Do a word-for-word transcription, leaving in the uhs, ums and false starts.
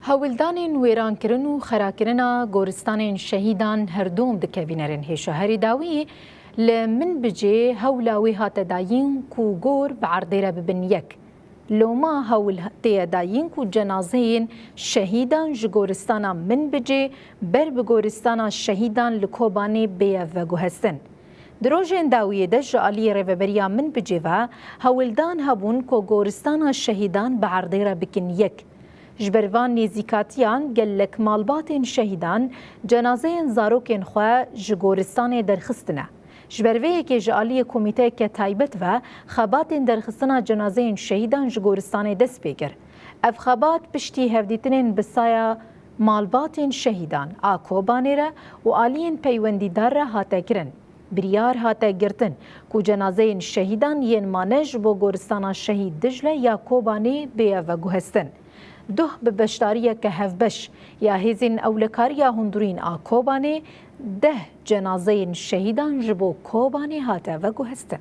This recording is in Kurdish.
Hewldanên wêrankirin û xerakirina goristanên şehîdan her dûm dikevîne rên hêşa herî dawî. Li Minbicê hewla wê hate dayîn ku gor bi erdê re bibin yek. Loma hewl tê ye dayîn ku cenazeyên şehîdan ji goristana Minbicê ber bi goristana şehîdan li Kobanê bêye veguhestin. Di rojên dawiyê de ji aliyê Rêveberiya Minbicê ve hewldan hebûn ku goristana şehîdan bi erdê re bikin yek. Ji ber van nêzîkatiyan gelek malbatên şehîdan cenazeyên zarokên xwe ji goristanê derxistine. Ji ber vê yekê ji aliyê komîteyeke taybet ve xebatên derxistina cenazeyên şehîdan ji goristanê dest pê kir. Ev xebat piştî hevdîtinên bi saya malbatên şehîdan a Kobanê re û aliyên peywendîdar re hate kirin. Biryar hate girtin ku cenazeyên şehîdan yên mane ji bo goristana Şehîd Dicle ya Kobanê bêye veguhestin. Duh bi beşdariyeke hevbeş ya Hêzên Ewlekariya Hundirîn a Kobanê deh cenazeyên şehîdan ji bo Kobanê hate veguhestin.